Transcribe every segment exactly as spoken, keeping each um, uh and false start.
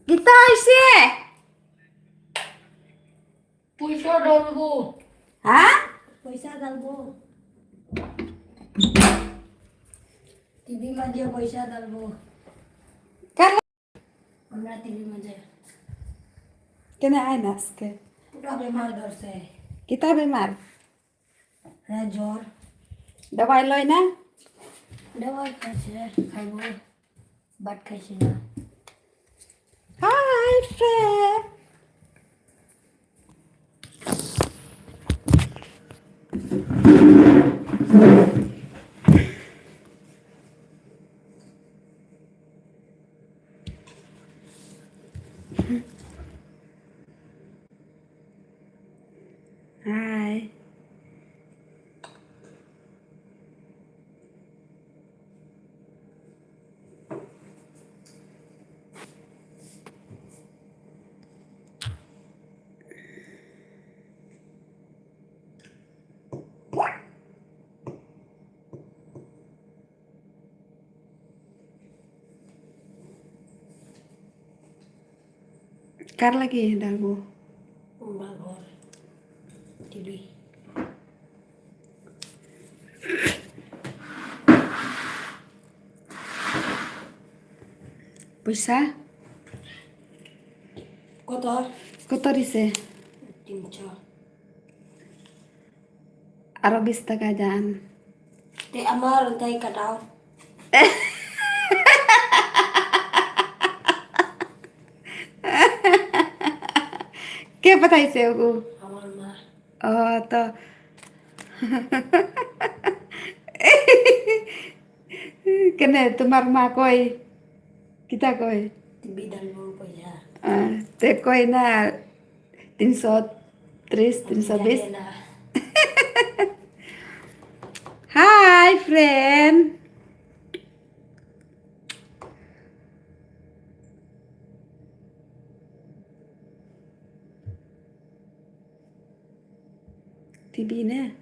Kita ise. Pulsa dalbo. Ha? Pulsa dalbo. T V maje pulsa dalbo. Kar. Amra T V maje. Kene ai nas ke. Pura bemar dor se. Kita bemar. Rajor. Dawai loi na? Dawai khaise khaibo. Bat khaise na. Hi, friend. Hi. Kar lagi dalbo. Umba gor. T V. Pisa? Kotor. Kotor ise. Tincha. Aro bis taka jan. Te amar tai katao. Ke patai se ugu. Amar ma. Oh, to. Kene tumar ma koi. Kita koi. Tibi dan mo ko ya. Ah, te koi na. Tinso tris, tinso bis. Hi, friend. Tibi ne?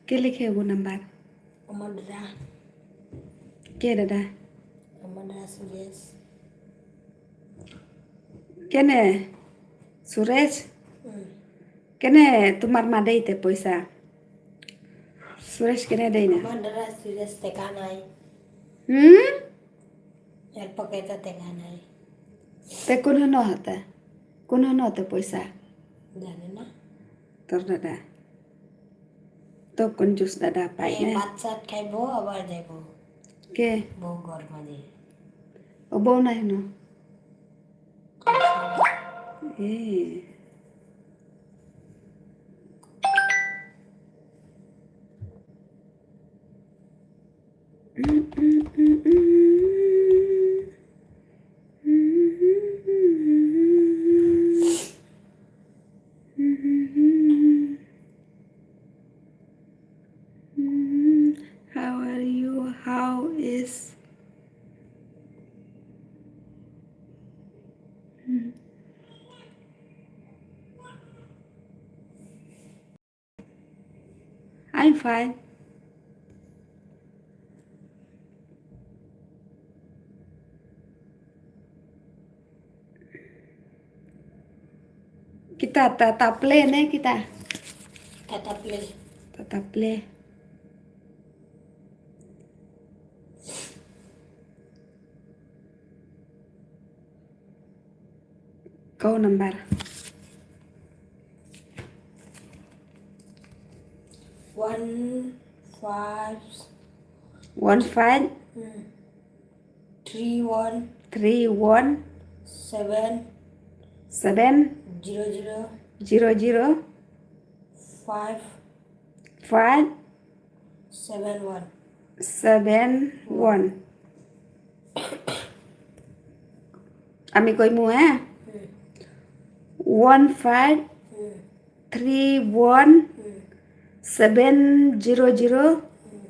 Ke likhe wo number? Amar dada. Ke dada? Amar dada Suresh. Kene Suresh? Hmm. Kene tumar ma dei te poisa. Suresh kene dei na? Amar dada Suresh te kanai. Hmm? Yar paketa te kanai. Te kun hano hata? Kun hano te poisa? Dana na. Tor dada. To kun jus dada pai ne. Batsat kai bo abar dai bo. Ke? Bo gor ma de. O bo na hino. Eh. How are you? How is I'm fine. Kita tata play ne kita. Tata play. Tata play. Kau number. One five. One five. Hmm. Three one. Three one. Seven. Seven. Zero zero. Zero zero. Five. Five. Seven one. Seven one. Ami koi mu eh. Hmm. One five. Hmm. Three one. Hmm. Seven zero zero. Hmm.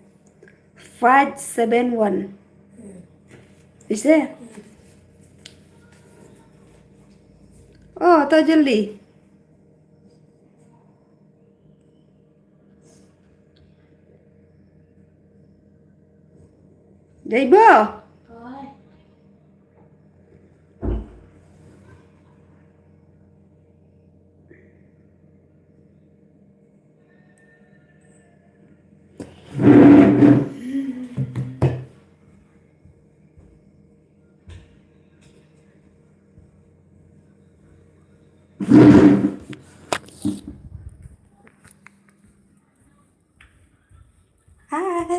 Five seven one. Hmm. Ise? Hmm. Oh, to jaldi. Dei bo. Hi.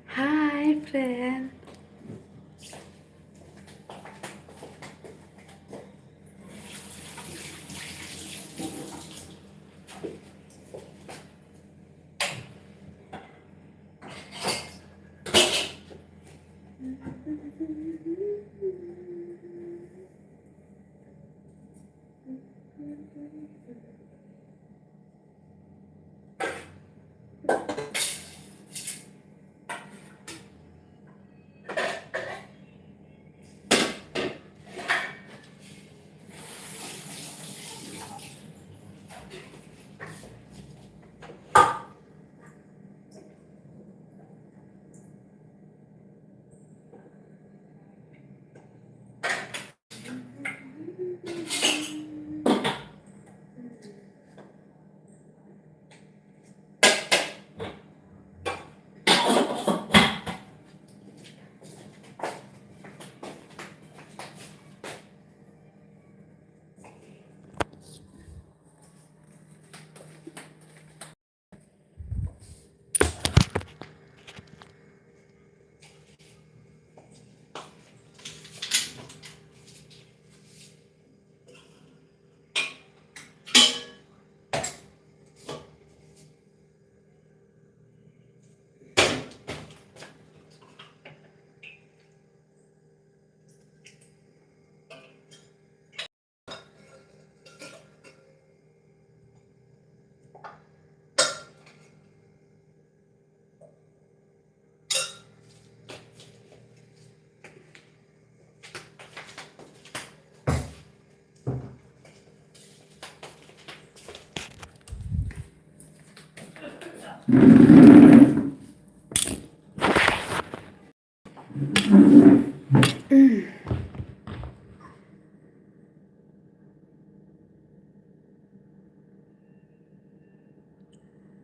Hi, friend.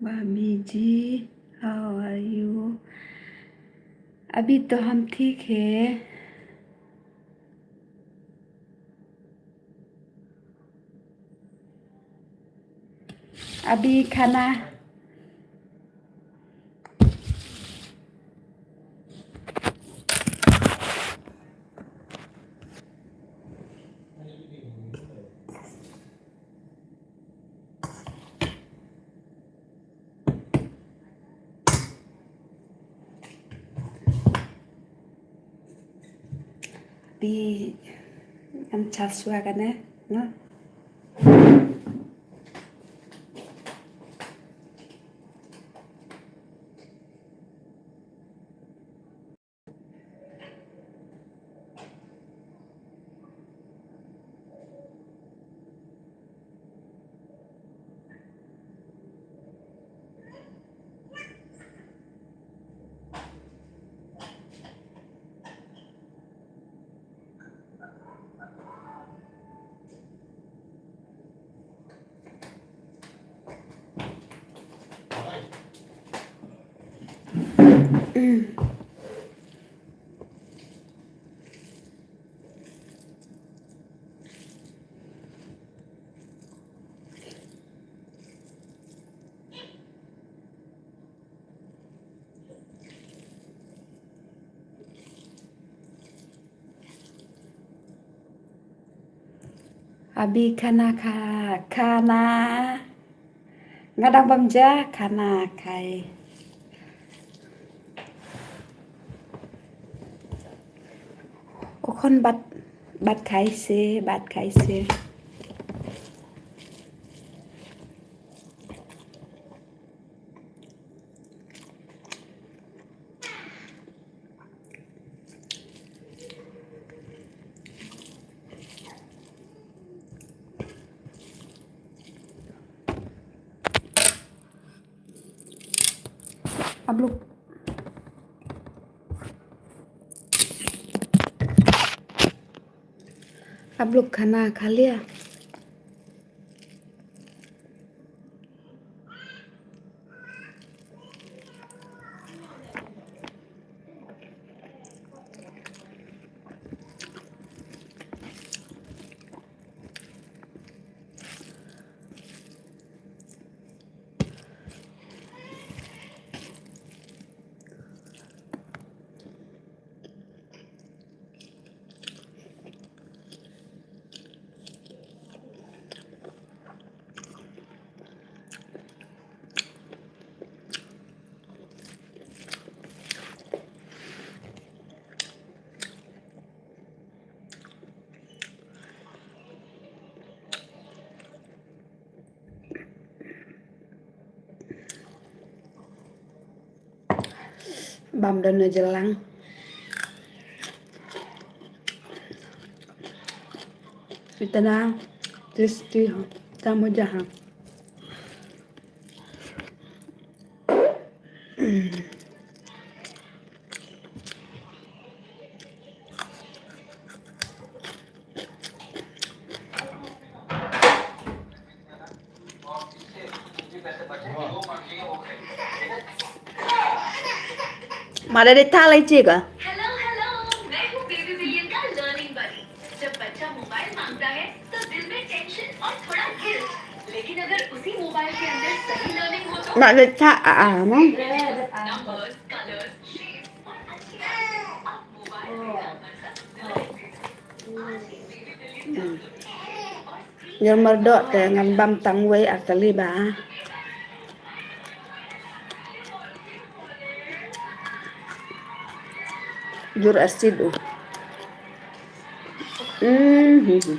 Bhabhi ji, how are you? अभी तो हम ठीक है। अभी खाना Bi ngam chal shuwa kane, no? Abi khana kha, khana. Nga dang bam ja khana khai. O khon bat, bat khai se, bat khai se. Abluk. Abluk khana kha lia. Bam da na jalang. Itana tasty ha. Tamo jaha. Mada de thalai chega. Hello, hello, मैं हूँ बेबी बिलियन का लर्निंग बडी। जब बच्चा मोबाइल मांगता है तो दिल में टेंशन और थोड़ा गिल्ट, लेकिन अगर उसी मोबाइल के अंदर सही लर्निंग हो तो Mada cha a a no. नंबर्स, कलर्स, शेप्स और अच्छी बात है, अब मोबाइल में जानवर का सुंदर Ïa mardor te ngan bam tang wei ar tylli ba. Jur asid u. Mhm.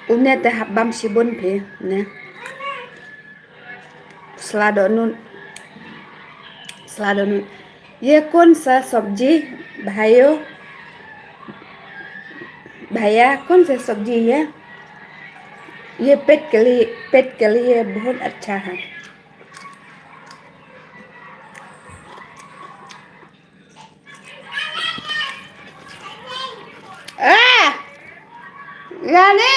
Une te hap bam shibun phi ne. Sla dohnud. Sla dohnud. ये कौन सा सब्जी भाइयों? भैया, कौन सा सब्जी है? ये पेट के लिए, पेट के लिए बहुत अच्छा है। Ah! Yani.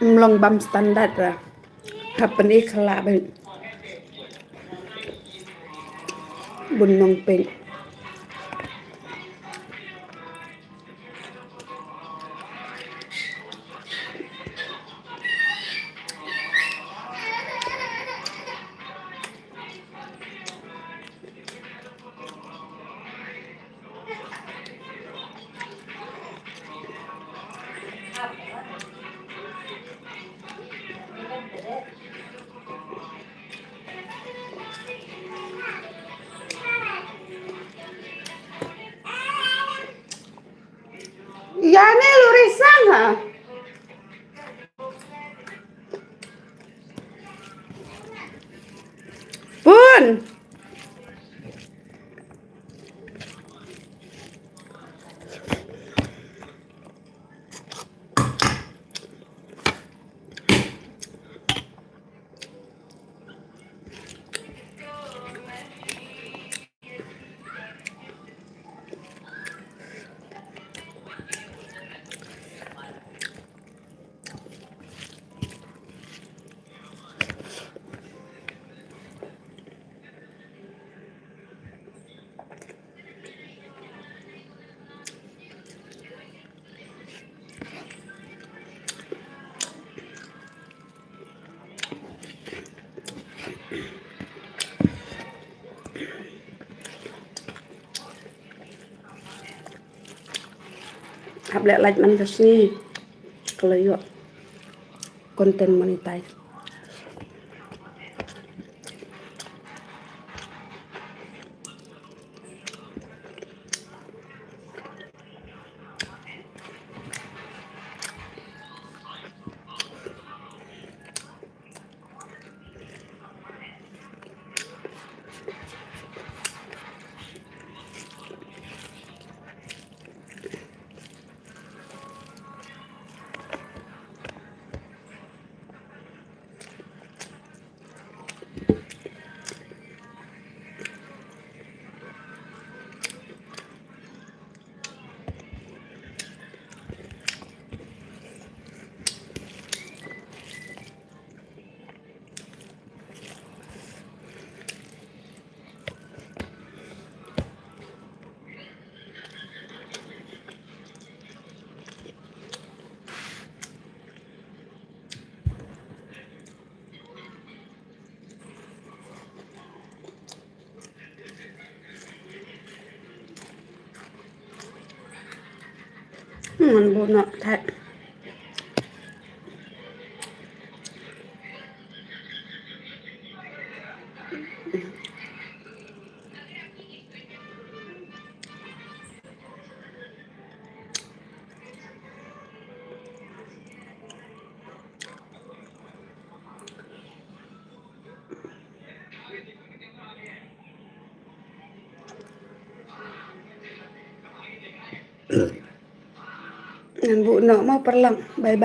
Mlong bam standard ra. Hapni khala bai. Bun nong peng. Hap leh like man ka sngi ka la ïoh content monetize. Ngan buh noh thait. Ngan buh noh mo paralok. Bye.